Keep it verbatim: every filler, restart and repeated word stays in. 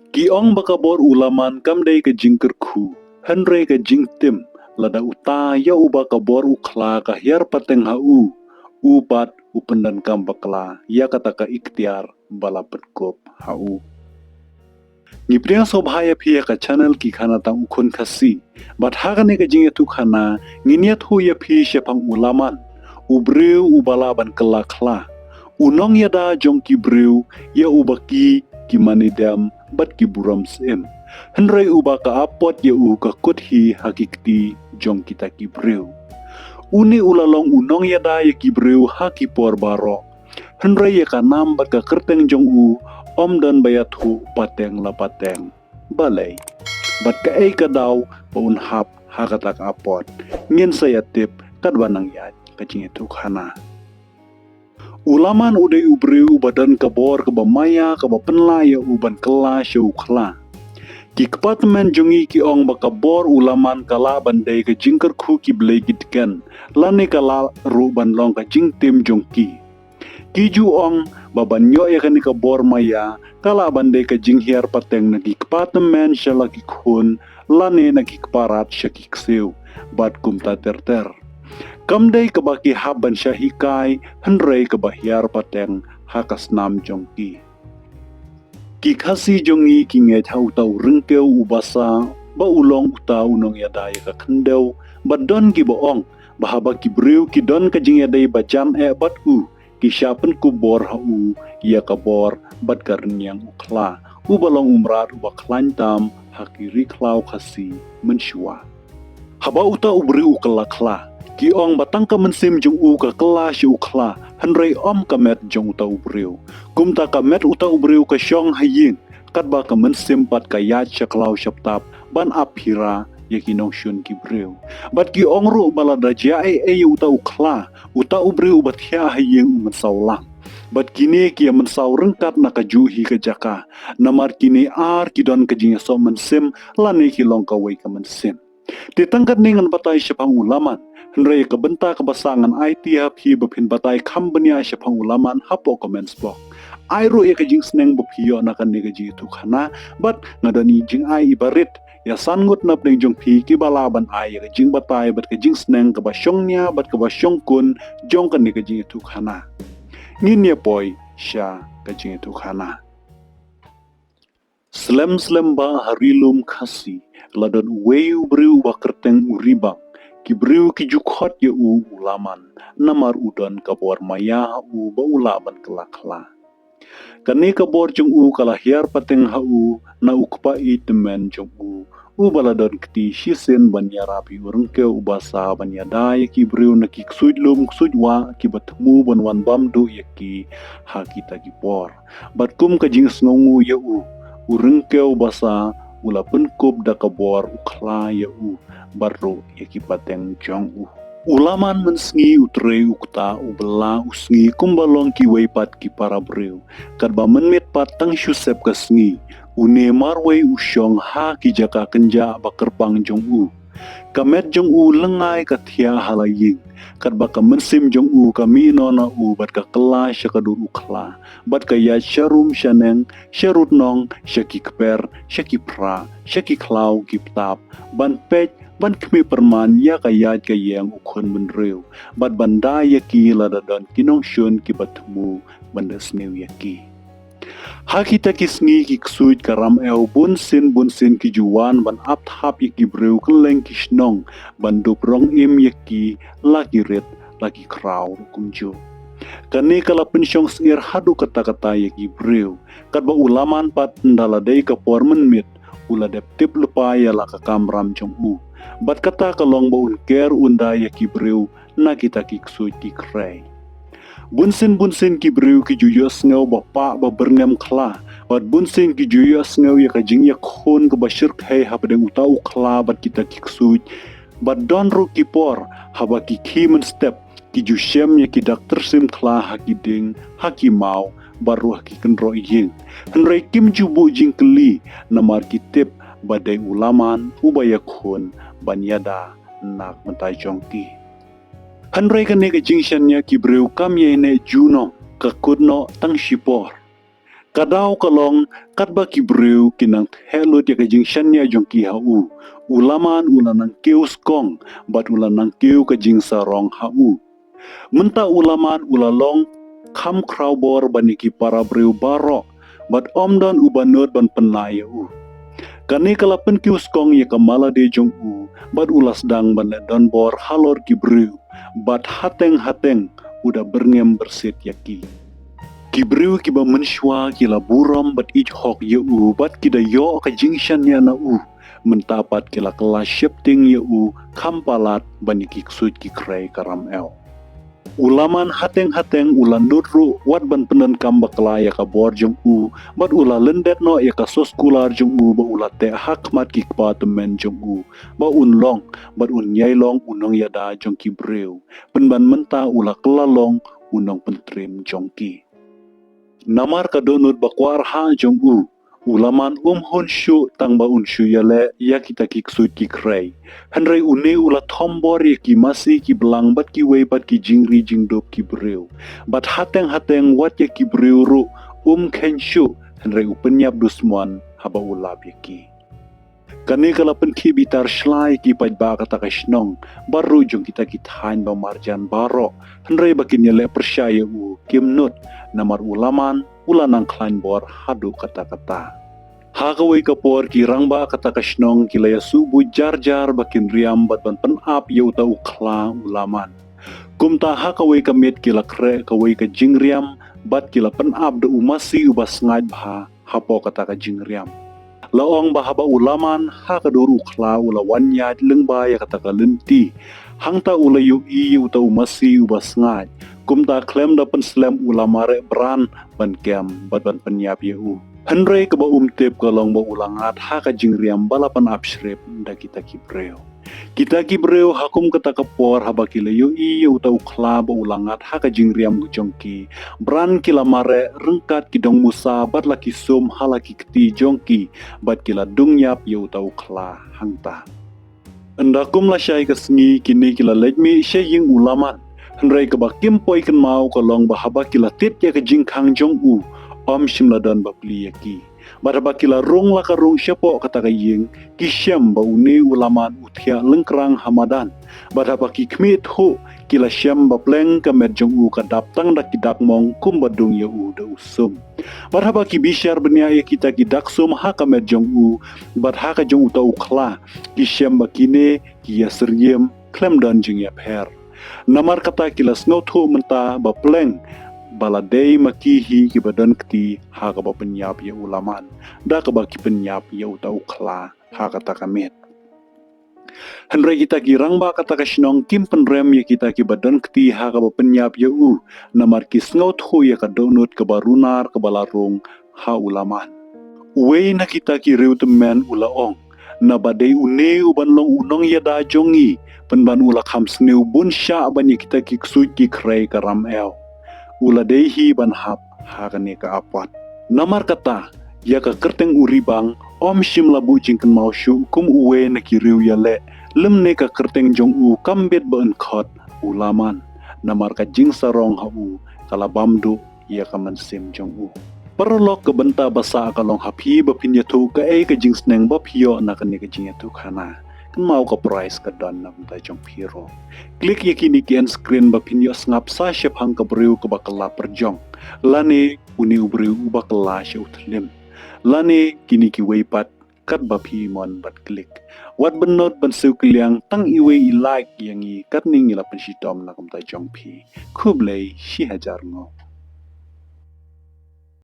Ki ong ba ka bor u Laman kam dei ka jingkyrkhu, hynrei ka jingtim, lada uta ïa uba ka bor u khla ka hiar pateng ha u, u pat u pyndonkam bakla ïa kata ka iktiar ba la pynkup ha u. Ngi pdiang sngewbha ïa phi ha ka channel Ki Khana Tang U Khun Khasi. Bad ha kane ka jingïathuh khana, ngin ïathuh ïa phi shaphang u Laman, u briew uba lah ban kylla khla, u nongïada jong ki briew, ïa uba ki, ki mane dem bad ki burom syiem, hynrei uba ka apot ïa u ka kut hi ha ki kti jong kita ki briew. Une u la long u nongïada ïa ki briew ha ki por baroh, hynrei ïa ka nam bad ka kyrteng jong u ym don ba ïathuh pateng la pateng. Balei? Bad kaei ka daw ba un hap ha kata ka apot? Ngin sa ïatip katba nang ïaid ka jingïathuh khana. U Laman u dei u briew uba don ka bor kaba maïa kaba pynlah ïa u ban kylla sha u khla. Ki kpa tymmen jong ngi ki ong ba ka bor u Laman ka lah ban dei ka jingkyrkhu ki blei ki tken, lane ka lah ruh ban long ka jingtim jong ki. Ki ju ong ba ban ïoh ïa kane ka bor maïa ka lah ban dei ka jinghiar pateng na ki kpa tymmen sha la ki khun, lane na ki kpa rat sha ki ksiew, bad kumta ter ter. Kam dei kaba ki hap ban shah hikai, hynrei kaba hiar pateng ha ka snam jong ki. Ki Khasi jong ngi ki ngeit ha uta u Ryngkew u Basa ba u long uta u nongïada ïa ka khyndew, bad don kiba ong ba haba ki briew ki don ka jingïadei ba jan eh bad u, ki shah pynkup bor ha u ïa ka bor bad ka rynïeng u khla, uba long u mrad uba khlaiñ tam ha ki ri khlaw Khasi mynshuwa. Haba uta u briew u kylla khla, ki ong ba tang ka mynsiem jong u ka kylla sha u khla, hynrei ym ka met jong uta u briew. Kumta ka met uta u briew ka shong ha ïing, katba ka mynsiem pat ka ïaid sha khlaw sha btap ban ap phira ïa ki nongshun ki briew. Bad ki ong ruh ba lada jia ei ei ïa uta u khla, uta u briew uba thiah ha ïing u mynsaw lang. Bad kine ki ïa mynsaw ryngkat na kajuh hi ka jaka, namar kine ar ki don ka jingïasoh mynsiem, lane ki long kawei ka mynsiem. Te tang katne ngan batai shaphang u Laman, hynrei ïa ka bynta kaba sah ngan aiti ha phi ba phin batai kham bniah shaphang u Laman hapoh comments box. Ai ruh ïa ka jingsneng ba phi ïoh na kane ka jingïathuh khana, bad nga don i jingai iba rit ïa san ngut na pdeng jong phi kiba lah ban ai ïa ka jingbatai bad ka jingsneng kaba shongnia bad kaba shongkun jong kane ka jingïathuh khana. Ngin ïa poi sha ka jingïathuh khana. Slem slem ba ha ri lum Khasi la don uwei u briew uba kyrteng u Ribang. Ki briew ki ju khot ïa u u Laman, namar u don ka bor maïa ha u ba u lah ban kylla khla. Kane ka bor jong u ka la hiar pateng ha u na u kpa ïeit tymmen jong u, uba la don kti shisien ban ïarap ïa u Ryngkew u Basa ban ïada ïa ki briew na ki ksuid lum ksuid wah kiba thmu ban wan bam duh ïa ki ha kita ki por. Bad kum ka jingsngewnguh ïa u, u Ryngkew Basa u la pynkup da ka bor u khla ïa u bad ruh ïa ki pateng jong u. U Laman mynsngi u trei u kta u bylla u sngi kumba long kiwei pat ki para briew. Katba mynmiet pat tang shu sep ka sngi, une marwei u shong ha ki jaka kynjah ba kyrpang jong u. Ka met jong u lyngngai ka thiah ha la ïing, katba ka mynsiem jong u ka mih noh na u bad ka kylla sha ka dur u khla, bad ka ïaid sha rum sha neng, sha rud nong, sha ki kper, sha ki phra, sha ki khlaw ki btap, ban peit, ban khmih pyrman ïa ka ïaid ka ïeng u khun bynriew, bad ban da ïa ki lada don ki nongshun kiba thmu ban da sniew ïa ki. Ha kita ki sngi ki ksuid ka ram ew bunsien bunsien ki ju wan ban ap thap ïa ki briew kylleng ki shnong ban dup rong im ïa ki la ki rit la ki khraw ruh kumjuh. Kane ka la pynshong sngir haduh katta katta ïa ki briew, katba u Laman pat ynda la dei ka por mynmiet u la dep tip lypa ïa la ka kamram jong u. Bad kata ka long ba un ker un da ïa ki briew na kita ki ksuid ki khrei. Bunsien bunsien ki briew ki ju ïohsngew ba pah ba byrngem khla, bad bunsien ki ju ïohsngew ïa ka jingïakhun kaba shyrkhei hapdeng uta u khla bad kita ki ksuid. Bad don ruh ki por haba ki khie mynstep ki ju shem ïa ki dak tyrsim khla ha ki dieng, ha ki maw, bad ruh ha ki kynroh ïing. Hynrei kim ju buh jingkylli namar ki tip ba dei u Laman uba ïakhun ban ïada na ka bynta jong ki. Hynrei kane ka jingshaniah ki briew kam ïaineh junom, ka kut noh tang shipor. Ka daw ka long, katba ki briew ki nang theh lut ïa ka jingshaniah jong ki ha u, u Laman u la nang kiew skong, bad u la nang kiew ka jingsarong ha u. Mynta u Laman u la long kham khrawbor ban ïa ki para briew baroh, bad ym don uba nud ban pynlah ïa u. Kane ka la pynkiew skong ïa ka malade jong u, bad u la sdang ban leh donbor halor ki briew, bad hateng hateng u da byrngem byrsit ïa ki. Ki briew kiba mynshuwa ki la burom bad ïeit hok ïa u, bad ki da ïoh ka jingshaniah na u. Mynta pat ki la kylla sheptieng ïa u kham palat ban ïa ki ksuid ki khrei ka ramew. U Laman hateng hateng u la nud ruh wat ban pyndonkam bakla ïa ka bor jong u, bad u la lyndet noh ïa ka soskular jong u ba u la teh ha khmat ki kpa tymmen jong u, ba un long bad un ïai long u nongïada jong ki briew, pynban mynta u la kylla long u nongpyntriem jong ki. Namar ka dohnud ba kwah rhah jong u, u Laman um hun shuh tang ba un shu ïaleh ïa kita ki ksuid ki khrei. Hynrei une u la thombor ïa ki masi ki blang bad kiwei pat ki jingri jingdup ki briew. Bad hateng hateng wat ïa ki briew ruh um kheiñ shuh, hynrei u pynïap dusmon haba u lap ïa ki. Kane ka la pynkhih bitar shlai ïa ki paidbah kata ka shnong, bad ruh jong kita ki thaiñ ba marjan baroh, hynrei ba kin ïaleh pyrshah ïa u kim nud, namar u Laman u la nang khlaiñ bor haduh katta katta. Ha kawei ka por ki rangbah kata ka shnong ki la ïasuh buit jar jar ba kin riam bad ban pynap ïa uta u khla u Laman. Kumta ha kawei ka miet ki la khreh kawei ka jingriam, bad ki la pynap da u masi uba sngaid bha hapoh kata ka jingriam. La ong ba haba u Laman ha ka dur u khla u la wan ïaid lyngba ïa kata ka lynti, hangta u la ïohi ïa uta u masi uba sngaid. Kumta khlem da pynslem u la mareh bran ban kem bad ban pynïap ïa u. Hynrei kaba um tip ka long ba u la ngat ha ka jingriam ba la pynap shrip da kita ki briew. Kita ki briew ha kum kata ka por haba ki la ïohi ïa uta u khla ba u la ngat ha ka jingriam ka jong ki, bran ki la mareh ryngkat ki dong musa bad la ki sum ha la ki kti jong ki, bad ki la dung ïap ïa uta u khla hangta. Ynda kum lashai ka sngi kine ki la leit mih sha ïing u Laman. Hynrei kaba kim poi kynmaw ka long ba haba ki la tied ïa ka jingkhang jong u, ym shym la don ba plie ïa ki. Bad haba ki la rung la ka rung shapoh kata ka ïing, ki shem ba une u Laman u thiah lyngkrang ha madan. Bad haba ki khmih thuh, ki la shem ba pleng ka met jong u ka dap tang da ki dak mong kumba dung ïa u da u sum. Bad haba ki bishar bniah ïa kita ki dak sum ha ka met jong u bad ha ka jong uta u khla, ki shem ba kine ki ïasyriem khlem don jingïapher. Namar kata ki la sngewthuh mynta ba pleng ba la dei ma ki hi kiba don kti ha kaba pynïap ïa u Laman, da kaba ki pynïap ïa uta u khla ha kata ka miet. Hynrei kita ki rangbah kata ka shnong kim pynrem ïa kita kiba don kti ha kaba pynïap ïa u, namar ki sngewthuh ïa ka dohnud kaba runar kaba la rung ha u Laman. Uwei na kita ki riew tymmen u la ong, naba dei une u ban long u nongïada jong ngi, pynban u la kham sniew bun shah ban ïa kita ki ksuid ki khrei ka ramew. U la dei hi ban hap ha kane ka apot. Namar kata, ïa ka kyrteng u Ribang ym shym la buh jingkynmaw shuh kum uwei na ki riew ïaleh, lymne ka kyrteng jong u kam bit ba yn khot u Laman. Namar ka jingsarong ha u ka la bam duh ïa ka mynsiem jong u. Paralok, ka bynta ba sah ka long ha phi ba phin ïathuh kaei ka jingsneng ba phi ïoh na kane ka jingïathuhkhana. Kynmaw ka prize ka don na bynta jong phi ruh. Klik ïa kine ki end screen ba phin ïoh sngap sa shaphang ka briew kaba kylla pyrjong, lane une u briew uba kylla sha u thlim, lane kine kiwei pat katba phi mon ban klik. Wat bynnud ban siew kylliang, tang iwei i like ïa ngi katne ngi la pynshitom na ka bynta jong phi. Khublei shihajar nguh.